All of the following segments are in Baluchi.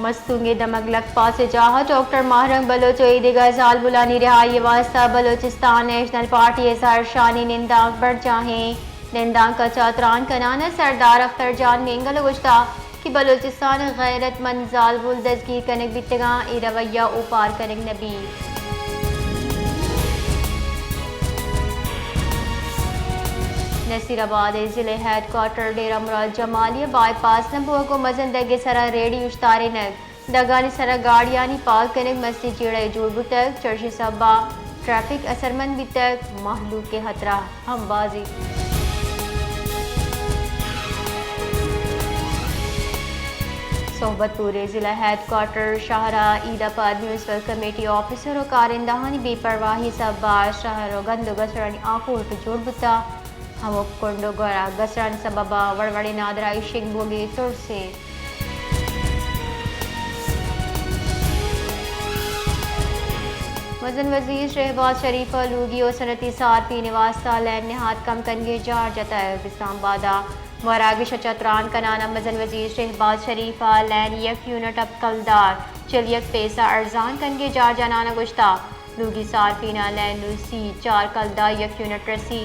مستونگ ءِ دمگ لکپاس ءِ جاہ ءَ ڈاکٹر ماہ رنگ بلوچ ءُ اے دگہ زالبولانی رہائی ءِ واستہ بلوچستان نیشنل پارٹی ءِ زہرشانی نندانک برجاہیں۔ نندانک ءَ چہ تران کنان ءَ سردار اختر جان مینگل ءَ گوشتگ کہ بلوچستان ءِ غیرت مند زالبول دزگیر کنگ بیتگاں، اے رویہ اوپار کنگ نہ بیت۔ نصیر آباد ءِ ضلع ہیڈ کوارٹر ڈیرہ مراد جمالی ءَ بائی پاس نہ بوگ ءُ مزن دگ ءِ سرا ریڑی اوشتارینگ، دگانی سرا گاڑیانی پارک کنگ مستی جیڑہ جوڑ بوتگ، چرشی سبب ءَ ٹریفک اثرمند بیتگ، مہلوک ءِ ہترہ ہم باز انت۔ صحبت پور ءِ ضلع ہیڈ کوارٹر شہر ءَ عید ءَ پد میونسپل کمیٹی آفیسر ءُ کارندہانی بے پرواہی سبب ءَ شہر ءَ گند ءُ گسرانی آکوٹ جوڑ بوتگ۔ ہمک کنڈ ءُ گورا گسرانی سبب ءَ وڑ وڑیں نادراہی شنگ بوگ ءِ ترس انت۔ مزن وزیر شہباز شریف ءَ لوگی ءُ صنعتی صارفین ءِ واستہ لین نہاد کم کنگ ءِ جار جتگ۔ اسلام آباد ءَ مراگش ءَ چہ تران کنان ءَ مزن وزیر شہباز شریف ءَ لین یک یونٹ ءَ کلدار چل یک پیسہ ارزان کنگ ءِ جار جنان ءَ گوشتگ۔ لوگی صارفین ءَ لین نوں سی چار کلدار یک یونٹ رسی۔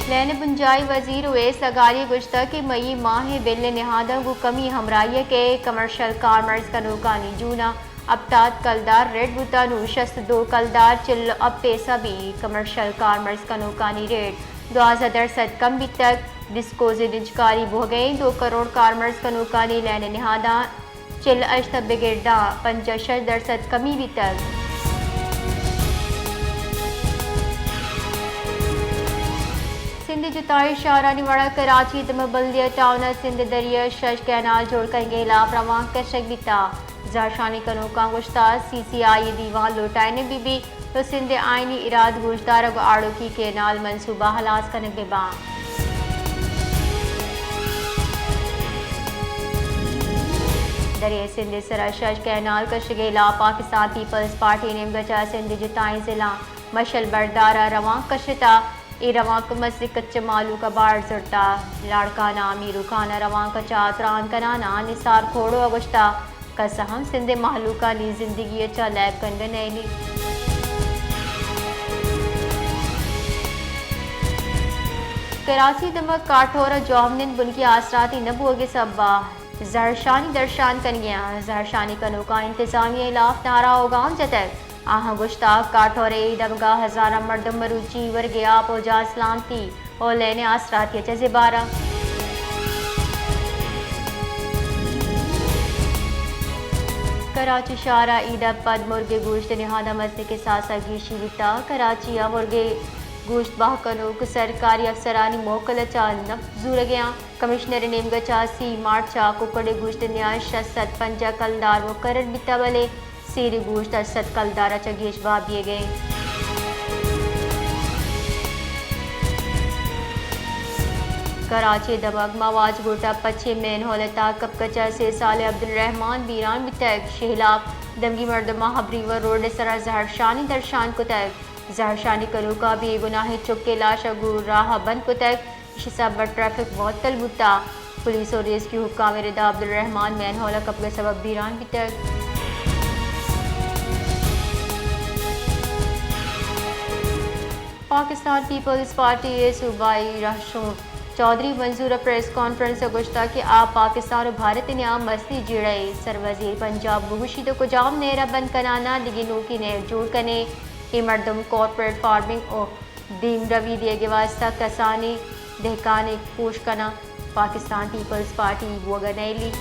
لین ءِ بنجاہی وزیر اویس لغاری ءَ گوشتگ کہ مئی ماہ ءِ بل ءِ نہاداں گوں کمی ہمراہی ءَ کہ کمرشل کارمرز کنوکانی جون ءَ ہپتاد کلدار ریٹ بوتگ، نوں شست ءُ دو کلدار چل ءُ ہپت پیسہ بیت۔ کمرشل کارمرز کنوکانی ریٹ دوازدہ درسد کم بیتگ۔ ڈسکوز ءِ نجکاری بوگ ءَ انت، دو کروڑ کارمرز کنوکانی لین ءِ نہاداں چل ءُ ہشت ءَ بگر داں پنجاہ ءُ شش درسد کمی بیتگ۔ سندھ ءِ جتائیں شہرانی وڑا کراچی ءِ دمگ بلدیہ ٹاؤن ءَ سندھ دریا ءَ شش کینال جوڑ کنگ ءِ ہلاپ روانک کشگ بیتگ۔ زہرشانی کنوکاں گوشتگ، سی سی آئی ءِ دیوان لوٹائینگ بہ بیت ءُ سندھ ءِ آئینی اراد گوشدارگ ءُ آڑوکی کینال منصوبہ ہلاس کنگ بہ باں۔ دریائے سندھ ءِ سرا شش کینال کشگ ءِ ہلاپ پاکستان پیپلز پارٹی ءِ نیمگ ءَ چہ سندھ ءِ جتائیں ضلعاں مشل بردار ءَ روانک کشتگ۔ اے روانک مزنیں کچ ءُ مہلوک ءَ بار زرتگ۔ لاڑکانہ ءَ میرو خان ءَ روانک ءَ چہ تران کنان ءَ نثار کھوڑو ءَ گوشتگ، کس ءَ ہم سندھ ءِ مہلوکانی زندگی ءَ چہ لیب کنگ ءَ نئیلیت۔ کراچی ءِ دمگ کاٹھور ءَ جوہمنند بنکی آسراتی نہ بوگ ءِ سبب ءَ زہرشانی درشان کنگ ءَ انت۔ زہرشانی کنوکاں انتظامیہ ءِ ہلاپ نعرہ ءُ گام جتگ۔ آہاں گوشتگ، کاٹھور ءِ اے دمگ ءَ ہزاراں مردم مروچی ورگ ءِ آپ ءُ جان سلامتی ءُ لین ءِ آسراتی ءَ چہ زبہر انت۔ کراچی شہر ءَ عید ءَ پد مرگ ءِ گوشت ءِ نہاد ءَ مزنیں کساس ءَ گیشی بیتگ۔ کراچی ءَ مرگ ءِ گوشت بہا کنوک سرکاری افسرانی موکل ءَ چہ نپت زورگ ءَ انت۔ کمشنر ءِ نیمگ ءَ چہ سی مارچ ءَ ککڑ ءِ گوشت ءِ نیاد شش سد پنجاہ کلدار مقرر بیتگ، بلے سیر ءِ گوشت ہشت سد کلدار ءَ چہ گیش بہا بیگ ءَ انت۔ کراچی ءِ دمگ مواج گوٹھ ءَ پچیں مین ہال ءِ تہا کپگ ءَ چہ سے سالیں عبدالرحمان بیران بیتگ۔ ایشی ءِ ہلاپ دمگی مردماں ہبری ور روڈ ءِ سرا زہرشانی درشان کتگ۔ زہرشانی کنوکاں بے گناہیں چک ءِ لاش ءَ گوں راہ ءَ بند کتگ۔ ایشی ءِ سبب ءَ ٹریفک معطل بوتگ۔ پولیس ءُ ریسکیو حکام ءِ ردا عبدالرحمان مین ہال ءَ کپگ ءِ سبب بیران بیتگ۔ پاکستان پیپلز پارٹی ءِ صوبائی رہشون چوہدری منظور ءَ پریس کانفرنس ءَ گوشتگ کہ آ پاکستان ءُ بھارت ءِ نیام ءَ مستی جیڑہ ءِ سروزیر پنجاب بگوشیت ءُ کجام نہر ءَ بند کنان ءَ دگہ نوکیں نہر جوڑ کنیں۔ اے مردم کارپوریٹ فارمنگ ءُ دیمروی دیگ ءِ واستہ کسانیں دہکانے کوش کناں، پاکستان پیپلز پارٹی بوگ ءَ نئیلیت۔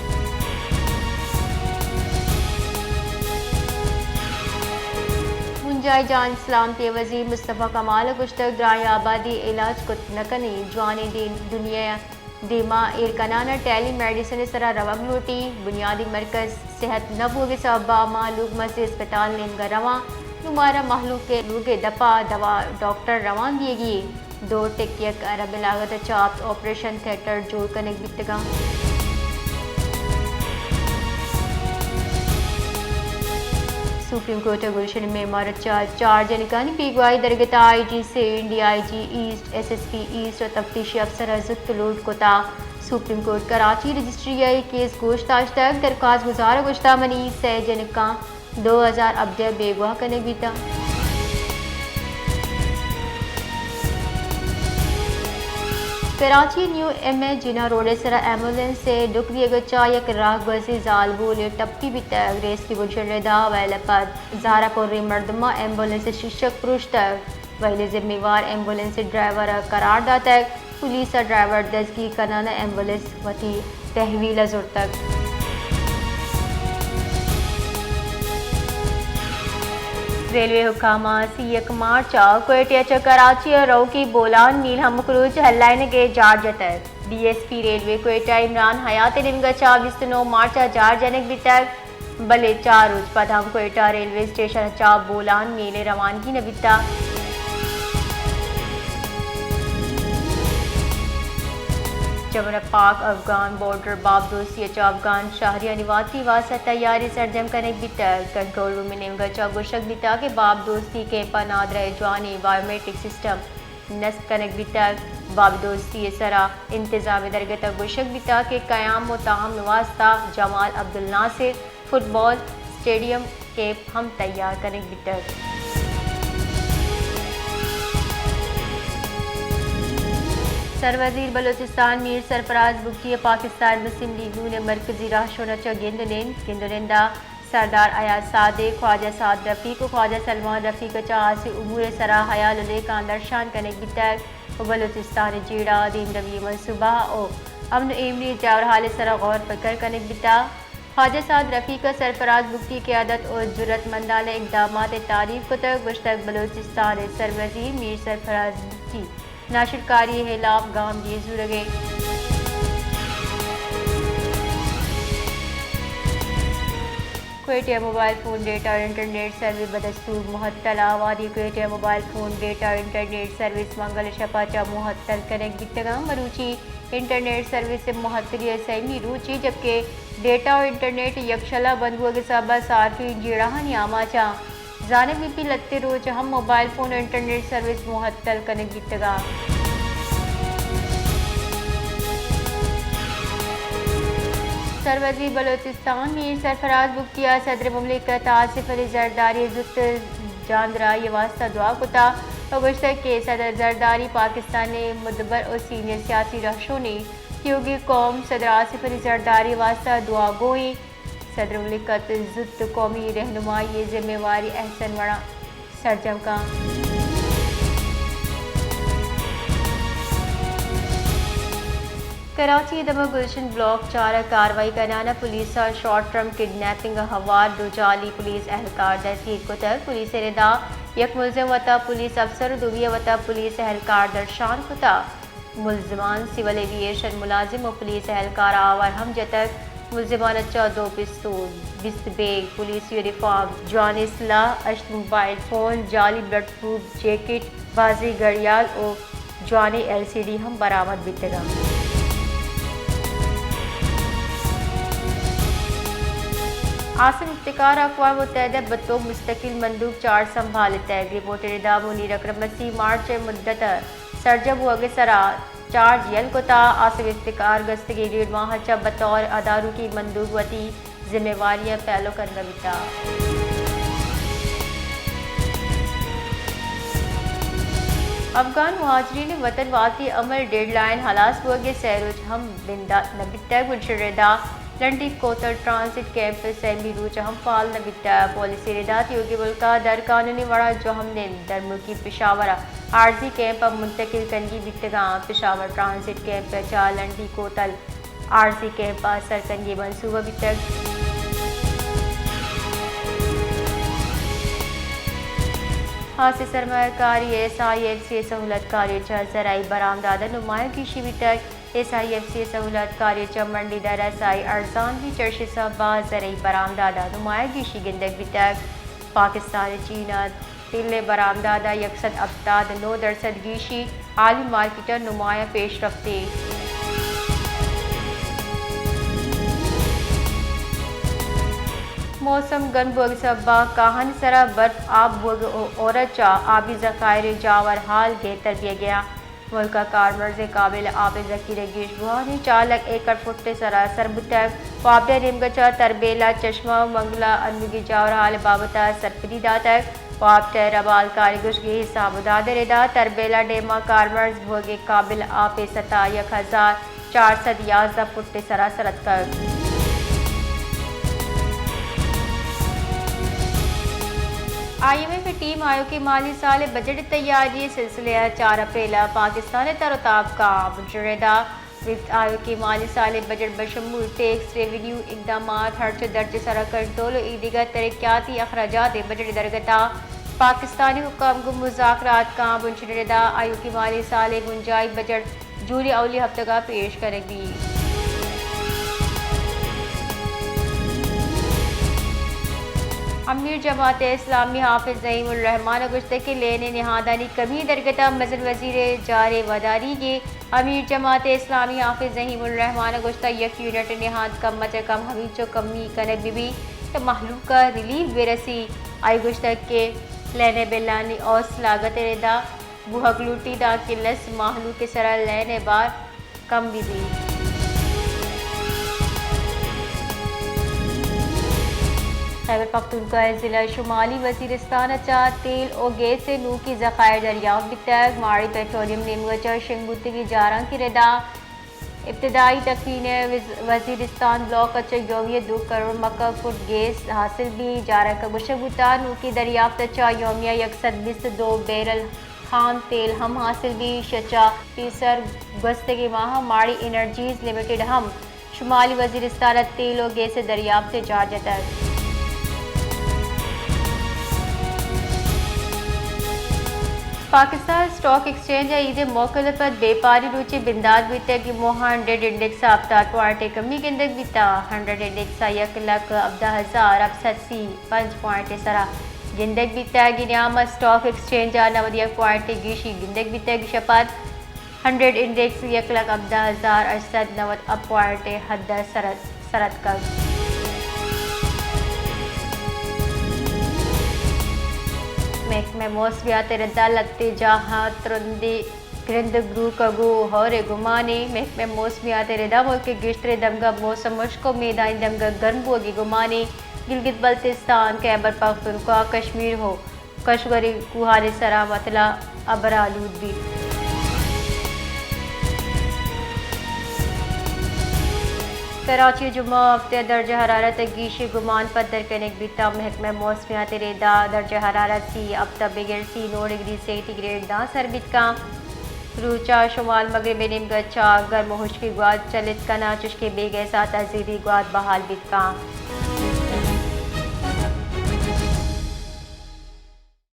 بنجاہی جان سلامتی ءِ وزیر مصطفی کمال ءَ گوشتگ، درائیں آبادی علاج کت نہ کنیں، جوانیں دین دنیا ءَ دیما ایر کنان ءَ ٹیلی میڈیسن ءِ سرا روگ لوٹی۔ بنیادی مرکز صحت نہ بوگ ءِ سبب ءَ مہلوک مزنیں اسپتال ءِ نیمگ ءَ روان۔ نوں مارا مہلوک ءِ لوگ ءِ دپ ءَ دوا ڈاکٹر روان دیگی۔ دو ٹک یک ارب ءِ لاگت ءَ چہ ہپت آپریشن تھیٹر جوڑ کنگ بیتگاں۔ سپریم کورٹ ء گلشن میمار ء چہ چار جنکانی بیگواہی درگت ء I G Sindh, D I G east, S S P east ء تفتیشی افسر ء زوت لوڈ کتا۔ سپریم کورٹ کراچی رجسٹری ء اے کیس گوش داشتگ، درخواست گزار ء گوشتا منی سئے جنکاں دو ہزار ہبدہ ء بیگواہ کنگ بیتاں۔ کراچی نیو ایم اے جناح روڈ ء سرا ایمبولینس ء ڈک دیگ ء چہ یک راہگوزے زالبولے ٹپی بیتگ۔ ریسکیو گلشن ردا ویل ء پد زہر ء پریں مردماں ایمبولینس ء شیشگ پروشتگ۔ ویل ء ذمہ وار ایمبولینس ء ڈرائیور ء قرار داتگ۔ پولیس ء ڈرائیور دزگیر کنان ء ایمبولینس وتی تحویل ء زرتگ۔ ریلوے حکاماں سی یک مارچ ء کوئٹہ ء چہ کراچی ء روکی بولان میل ہمک روچ ہلائینگ ء جار جتگ۔ D S P railway Quetta Imran Hayat ء نیمگ ء چہ بیست ء نو مارچ ء جار جنگ بیتگ، بلے چار روچ پد ہم کوئٹہ ریلوے اسٹیشن ء چہ بولان میل ء روانگی نہ بیتگ۔ چمن ء پاک افغان بارڈر باب دوستی ء چہ افغان شہریانی واتری واستہ تیاری سرجم کنگ بیتگ۔ کنٹرول روم ء نیمگ ء چہ گوشگ بیتگ کہ باب دوستی کیمپ ء نادراہ ء جوانیں بائیومیٹرک سسٹم نصب کنگ بیتگ۔ باب دوستی ء سرا انتظام ء درگت ء گوشگ بیتگ کہ قیام ء تاہم ء واستہ جمال عبدالناصر فٹبال اسٹیڈیم کیمپ ہم تیار کنگ بیتگ۔ سروزیر بلوچستان میر سرفراز بگٹی ء پاکستان مسلم لیگ نون ء مرکزی راہشون ء چہ گند ء نند، گند ء نند ء سردار ایاز صادق، خواجہ سعد رفیق ء خواجہ سلمان رفیق ء چہ آسی امور ء سرا حیال ء لیکہاں درشان کنگ بیتگ ء بلوچستان ء جیڑہ، دیمروی منصوبہ ء امن ء ایمنی ء جاورحال ء سرا غور فکر کنگ بیتگ۔ خواجہ سعد رفیق ء سرفراز بگٹی قیادت ء جرات مندانہ اقدامات ء تعریف کتگ، گوشتگ بلوچستان ء سروزیر میر سرفراز بگٹی ناشرکاری ء ہلاپ گامگیج زورگ ء۔ کوئٹہ ء موبائل فون ڈیٹا ء انٹرنیٹ سروس بدستور معطل۔ آبادی کوئٹہ ء موبائل فون ڈیٹا ء انٹرنیٹ سروس منگل ء شپ ء چہ معطل کنگ بیتگ انت۔ مروچی انٹرنیٹ سروس ء معطلی ء سیمی روچے، جبکہ ڈیٹا ء انٹرنیٹ یکشل ء بند بوگ ء سبب ء صارفین جیڑہانی آماچ انت۔ زانگ بیت کہ لہتیں روچ ہم موبائل فون ء انٹرنیٹ سروس معطل کنگ بیتگ انت۔ سروزیر بلوچستان میر سرفراز بگٹی ء صدر مملکت آصف علی زرداری ء زوت جاندراہی ء واستہ دعا کتگ ء گوشتگ کہ صدر زرداری پاکستان ء مدبر ء سینئر سیاسی رہشونے، تیوگیں قوم صدر آصف علی زرداری ء واستہ دعا گو انت۔ صدر مملکت زوت قومی رہنمائی ء ذمہ واری احسن وڑا سرجم کنت۔ کراچی ء دمگ گلشن بلاک چار ء کاروائی کنان ء پولیس ء شارٹ ٹرم کڈنیپنگ ء ہوار دو جعلی پولیس اہلکار دستگیر کتگ۔ پولیس ء ردا یک ملزم وتا پولیس افسر ء دومی ء وتا پولیس اہلکار درشان کتگ۔ ملزمان سول ایوی ایشن ملازم و پولیس اہلکار آوار ہم جتگ۔ ملزمان ء چہ دو پستول، بیست بیگ، پولیس یونیفارم، جوانیں سلاہ، ہشت موبائل فون، جعلی بلٹ پروف جیکٹ، بازیں گڑیال و جوانیں ایل سی ڈی ہم برآمد بیتگ انت۔ عاصم افتخار ء اقوام متحدہ ء بطور مستقل مندوب چارج سنبھالتگ۔ رپورٹ ء ردا منیر اکرم ء سی مارچ ء مدت ء سرجم بوگ ء سرا چارج یل کتگ۔ عاصم افتخار گوستگیں ڈیڑھ ماہ ء چہ بطور ادارکی مندوب وتی ذمہ واریاں پیلو کنگ بیتگ۔ افغان مہاجرین وطن واپسی عمل ڈیڈ لائن ہلاس بوگ ء سئے روچ ہم بندات نہ بیتگ۔ گلشن ردا لنڈی کوتل ٹرانزٹ کیمپ ء سیمی روچ ہم فعال نہ بیتگ۔ پالیسی ردا تیوگیں ملک ء در قانونی وڑا جو ہم نند درملکی پشاور ء عارضی کیمپ ء منتقل کنگی بیتگاں۔ پشاور ٹرانزٹ کیمپ ء چہ لنڈی کوتل عارضی کیمپ ء سرکنگی منصوبہ بیتگ۔ ہاسیں سرمایہ کاری ایس آئی ایف سی ء سہولت کاری چہ زرعی برآمدات ء نمایاں گیشی بیتگ۔ ایس آئی ایف سی ء سہولت کاری چہ منڈی در رسائی ارزان بیت، چرشی سبب ء زرعی برآمدات ء نمایاں گیشی گندگ بیتگ۔ پاکستان ء چین ء تیل ء برآمدات ء یک سد ہپتاد ء نو درسد گیشی، عالمی مارکیٹ ء نمایاں پیشرفتے۔ موسم گرم بوگ سبب ءَ کاہانی سرا برف آپ بوگ ءُ ہور ءَ چہ آبی ذخائر ءِ جاور حال گہتر بیگ ءَ اَنت۔ ملک ءِ کارمرز ءِ قابل آپ ءِ ذخیرہ گیش بوہانی چار لکھ ایکڑ فٹ ءِ سرا سر بوتگ۔ وابڈا ءِ نیمگ ءَ چہ تربیلا، چشمہ ءُ منگلا انوگیں جاور حال ءِ بابت ءَ سرپدی داتگ۔ وابڈا ءِ ربالکار ءِ گوشگی، حساب ءُ داد ءِ ردا تربیلا ڈیم ءَ کارمرز بوگ ءِ قابل آپ ءِ سطح یک ہزار چار سد یازدہ فٹ ءِ سرا سر اتکگ۔ آئی ایم ایف ءِ ٹیم آیوکیں مالی سال ءِ بجٹ ءِ تیاری ءِ سلسلہ ءَ چار اپریل ءَ پاکستان ءِ تر ءُ تاب کاں۔ بنچ ءِ ردا وفد آیوکیں مالی سال ءِ بجٹ بشمول ٹیکس ریونیو اقدامات، ہرچ ءُ درچ ءِ سرا کنٹرول ءُ ایدگہ ترقیاتی اخراجات ءِ بجٹ ءِ درگت ءَ پاکستانی حکام گوں مذاکرات کاں۔ بنچ ءِ ردا آیوکیں مالی سال ءِ بنجاہی بجٹ جون ءِ اولی ہفتگ ءَ پیش کنگ بیت۔ امیر جماعت اسلامی حافظ نعیم الرحمان ءَ گوشتگ کہ لین ءِ نہادانی کمی ءِ درگت ءَ مزن وزیر ءِ جار ءِ وداریگ ءَ۔ امیر جماعت اسلامی حافظ نعیم الرحمان ءَ گوشتگ یک یونٹ ءِ نہاد کم ءَ چہ کم ہمینچو کمی کنگ بہ بیت کہ مہلوک ءَ ریلیف بہ رسیت۔ آئی ءَ گوشتگ کہ لین ءِ بلانی اوست لاگت ءِ ردا بوہگ لوٹیت، دانکہ لس مہلوک ءِ سرا لین ءِ بار کم بہ بیت۔ خیبر پختونخوا ءِ ضلع شمالی وزیرستان ءَ چہ تیل ءُ گیس ءِ نوکیں ذخائر دریافت بیتگ۔ ماڑی پٹرولیم نیمگ ءَ چہ شنگ بوتگیں جارانکے ءِ ردا ابتدائی تکفین ءِ وز-، وزیرستان بلاک ءَ چہ یومیہ دو کروڑ مکہ فٹ گیس حاصل بیت۔ جارانک ءَ گوشگ بوتگ نوکیں دریافت ءَ چہ یومیہ یک سد بیست ءُ دو بیرل خام تیل ہم حاصل بیت۔ ایشی ءَ چہ پیسر گوستگیں ماہ ءَ ماڑی انرجیز لمیٹڈ ہم شمالی وزیرستان ءَ تیل ءُ گیس ءِ دریافت ءِ جار جتگ۔ پاکستان اسٹاک ایکسچینج ءَ عید ءِ موقع ءَ پد بیپاری روچے بندات بیتگ کہ موہ ءَ ہنڈریڈ انڈیکس ءَ ہپتاد پوائنٹ ءِ کمی گندگ بیتگ۔ ہنڈریڈ انڈیکس ءَ یک لکھ ہبدہ ہزار ہپت سد سی پنچ پوائنٹ ءِ سرا گندگ بیتگ۔ اے نیام ءَ اسٹاک ایکسچینج ءَ نود یک پوائنٹ ءِ گیشی گندگ بیتگ۔ ایشی ءَ پد ہنڈریڈ انڈیکس یک لکھ ہبدہ ہزار ہشت سد نود پوائنٹ ءِ حد ءَ سر، سر اتکگ۔ محکمہ موسمیات ءِ ردا لہتے جاہاں ترندیں گرند گروکگ ءُ ہور ءِ گمانے۔ محکمہ موسمیات ءِ ردا ملک ءِ گیشتریں دمگاں موسم ہشک ءُ میدانی دمگاں گرم بوگ ءِ گمانے۔ گلگت بلتستان، خیبر پختونخوا، کشمیر ءُ کشغر ءِ کوہانی سرا وتلا ابر آلود بیت۔ کراچی ءَ جمعہ ءِ ہفتے ءَ درجہ حرارت ءِ گیشی گمان پدر کنگ بیتگ۔ محکمہ موسمیات ءِ ردا درجہ حرارت سی ءُ ہپت ءَ بگر سی ءُ نو ڈگری سینٹی گریڈ داں سر بیت کنت۔ روچ ءَ شمال مغربی نیمگ ءَ چہ گرم ءُ ہشکیں گوات چلت کنت، چشکہ بیگہ ءِ ساعت ءَ زیدیں گوات بحال بیت کنت۔